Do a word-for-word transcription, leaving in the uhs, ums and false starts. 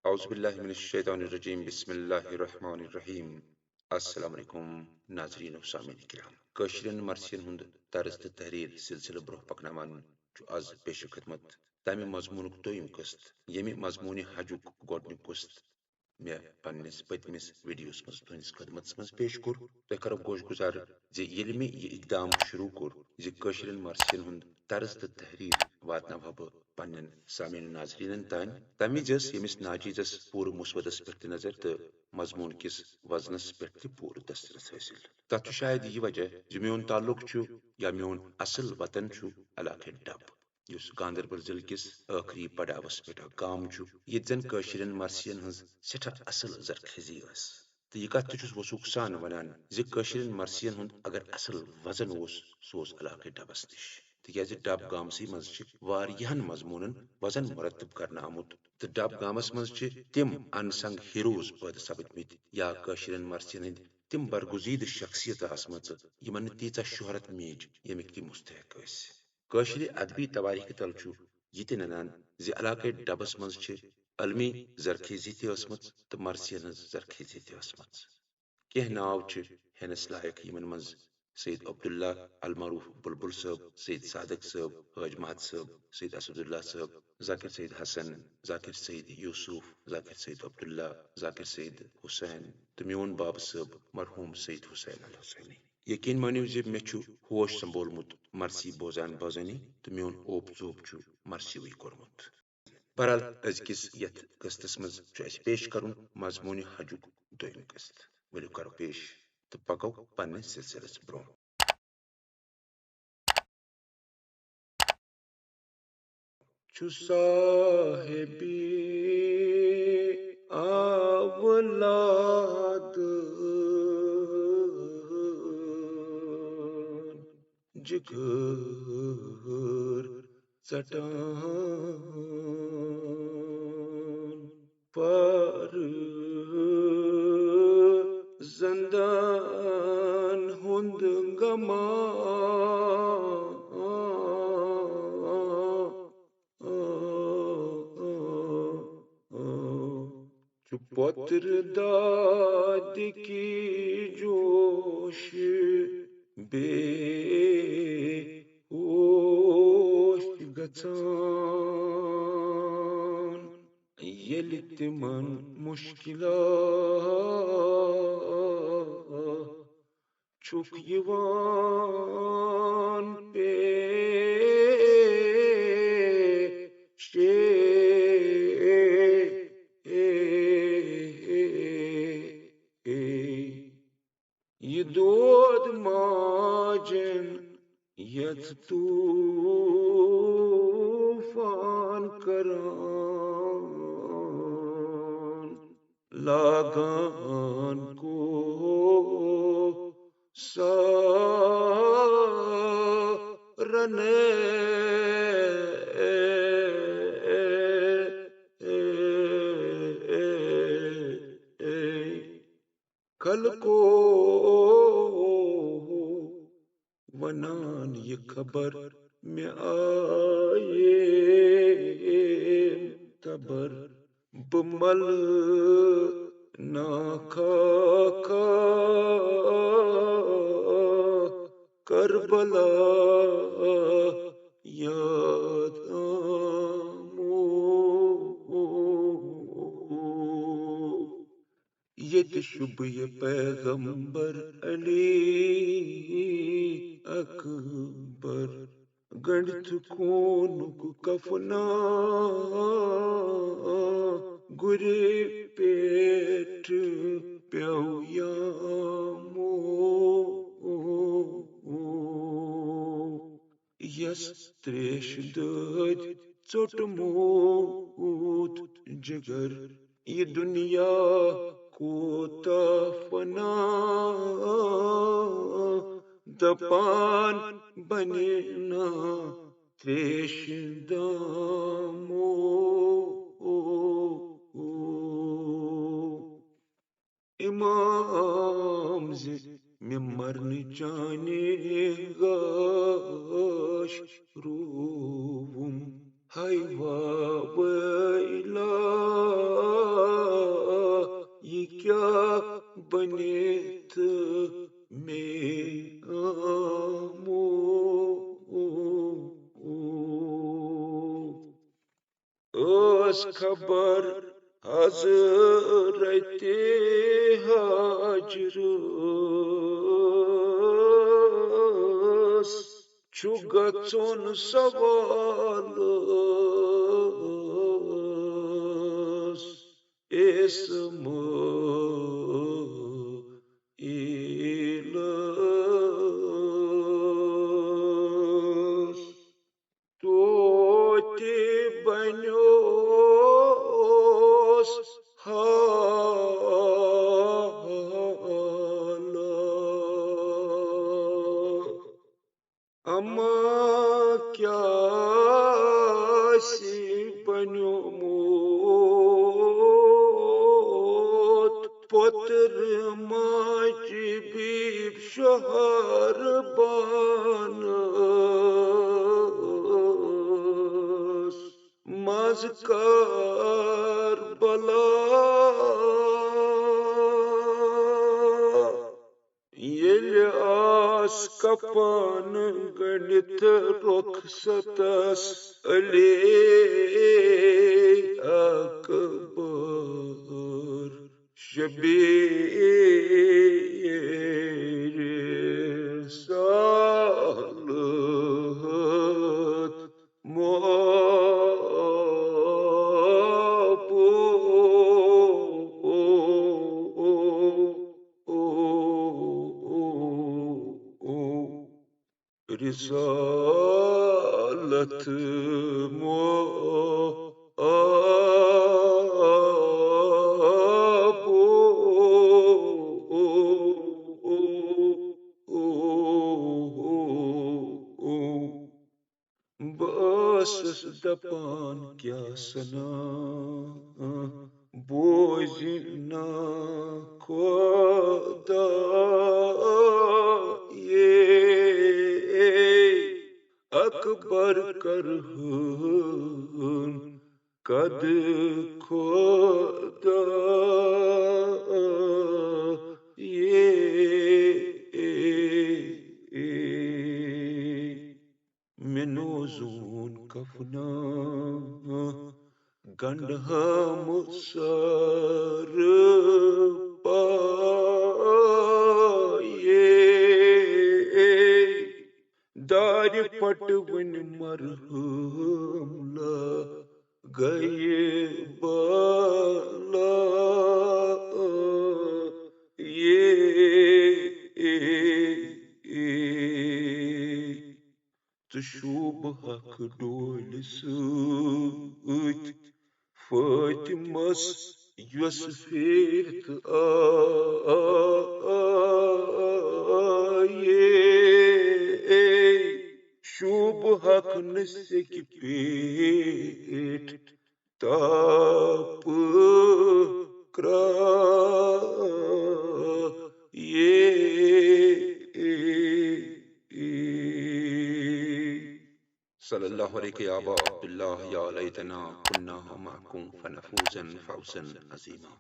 اعوذ باللہ من الشیطان الرجیم، بسم اللہ الرحمن الرحیم۔ السلام علیکم ناظرین و سامعین کرام۔ کٲشرٮ۪ن مرثین ہُنٛد طرز تہٕ تحریر سلسلہٕ برٛونٛہہ پکناوان چھُ از پیش خدمت تمہِ مضموٗنُک دوٚیِم قٕسط، ییٚمہِ مضموٗنہِ حجُک گۄڈٕنیُک قٕسط مےٚ پننِس پٔتمِس ویڈیوس منٛز تُہنٛدِس خدمتس منٛز پیش کوٚر۔ تۄہہِ کرو گوش گُزار زِ ییٚلہِ مےٚ یہِ اقدام شروع کوٚر زِ کٲشرٮ۪ن مرثین ہُنٛد طرز تہٕ تحریر واتناوہا بہٕ پننٮ۪ن سامعین ناظرینن تام، تمہِ وِزِ ٲس ییٚمِس ناچیزس پوٗرٕ مسودس پٮ۪ٹھ تہِ نظر تہٕ مضموٗن کِس وزنس پٮ۪ٹھ تہِ پوٗرٕ دسترس حٲصِل۔ تتھ چھُ شاید یہِ وجہ زِ میون تعلق چھُ یا میون اصل وطن چھُ علاقے ڈب، یُس گاندربل ضلعہٕ کِس ٲخری پڑاوس پٮ۪ٹھ اکھ گام چھُ، ییٚتہِ زن کٲشرٮ۪ن مرثین ہٕنٛز سٮ۪ٹھاہ اصل زرخیزی ٲس۔ تہٕ یہِ کتھ تہِ چھُس وثوق سان ونان زِ کٲشرٮ۪ن مرثین ہُنٛد اگر اصل وزن اوس، سُہ اوس علاقے ڈبس نِش، تِکیازِ ڈب گامسٕے منٛز چھِ واریاہن مضموٗنن وزن مرتب کرنہٕ آمُت، تہٕ ڈب گامس منٛز چھِ تِم ان سنگ ہیروز پٲدٕ سپدمٕتۍ یا کٲشرٮ۪ن مرثین ہٕنٛدۍ تِم برگزیدٕ شخصیتہٕ آسمژٕ، یِمن نہٕ تیٖژاہ شہرت میٖج، ییٚمِکۍ تِم مستحق ٲسۍ۔ کٲشرِ ادبی توٲریخہِ تل چھُ یہِ تہِ ننان زِ علاقے ڈبس منٛز چھِ علمی زرخیزی تہِ ٲسمٕژ تہٕ مرثین ہٕنٛز زرخیزی تہِ ٲسمٕژ۔ کینٛہہ ناو چھِ ہٮ۪نس لایق، یِمن منٛز سید عبداللہ المعروف بلبل صٲب، سید صادق صٲب، حٲج محد صٲب، سید اسداللہ صٲب، ذاکر سید حسن، ذاکر سید یوسف، ذاکر سید عبداللہ، ذاکر سید حسین تہٕ میون بابہٕ صٲب مرحوم سید حسین الحسینی۔ یقین مٲنِو زِ مےٚ چھُ ہوش سنبولمُت مرثی بوزان بوزٲنی تہٕ میون اوپ ژوپ چھُ مرثیوٕے کوٚرمُت۔ بہرحال، أزکِس یتھ قسطس منٛز چھُ اَسہِ پیش کرُن مضموٗنہِ حجُک دوٚیِم قسط۔ ؤلِو کرو پیش تہٕ پکو پننِس سلسلس برٛونٛہہ۔ چھُ صاحبِ اولاد جگر ژٹان، پر زندان ہُنٛد غمان۔ چھُ پوتر دادِ کی جوش بے ہوش گژھان، ییٚلہِ تِمن مشکلات چھُکھ یِوان پیش۔ یہِ دود ماجن یتھ طوفان کران، لاگان کو سارن۔ خلقو ونان یہِ خبر مےٚ آیے تبر، بہٕ ملہٕ نا خاکہ کربلا یاد آمو۔ ییٚتہِ شوٗبہِ پیغمبر علی اکبر، گنڈتھ خوٗنُک کفنا، گُرِ پٮ۪ٹھ پیوٚو یامو۔ یس تریش دٲدۍ ژوٚٹمُت جگر، یہِ دُنیا کوٗتاہ فنا، دپان بنہِ نا تریش دامو۔ امام زِ مےٚ مرنہٕ چانہِ غاش رووُم۔ ہاے واویلا، پنِتھ مے آمُت۔ ٲس خبر حضرت ہاجرس چھُ گژھُن سوالس اسماعیلس۔ توتہِ بنیوس حالا۔ اما کیٛاہ آسہِ بنیومُت پوترٕ ماجہِ بیٖب شہر بانس منٛز کربلا۔ ییٚلہِ آس کفن گٔنڈِتھ رخصتس علی اکبر شبیر صالحت محبوب۔ رسالت محبوب۔ بہٕ ٲسٕس دپان کیٛاہ سنا بوزِ نا خۄدایے۔ اکبر کرہن قد خۄدایے۔ مےٚ نوزون کفنا گنڈٕ ہامہٕ سر پایے۔ دارِ پٹہٕ وٕنہِ مرحوم لگے بلا۔ ژٕ شوٗبہٕ ہکھ ڈولہِ سۭتۍ فاطمس یۄس پھیرِتھ آیے۔ شوٗبہٕ ہکھ نہٕ سیٚکہِ پٮ۪ٹھ تاپہٕ کرٛایے۔ صلی اللہ علیک یا ابا عبداللہ یا لیتنا کننا معکم فنفوز فوزا عظیما۔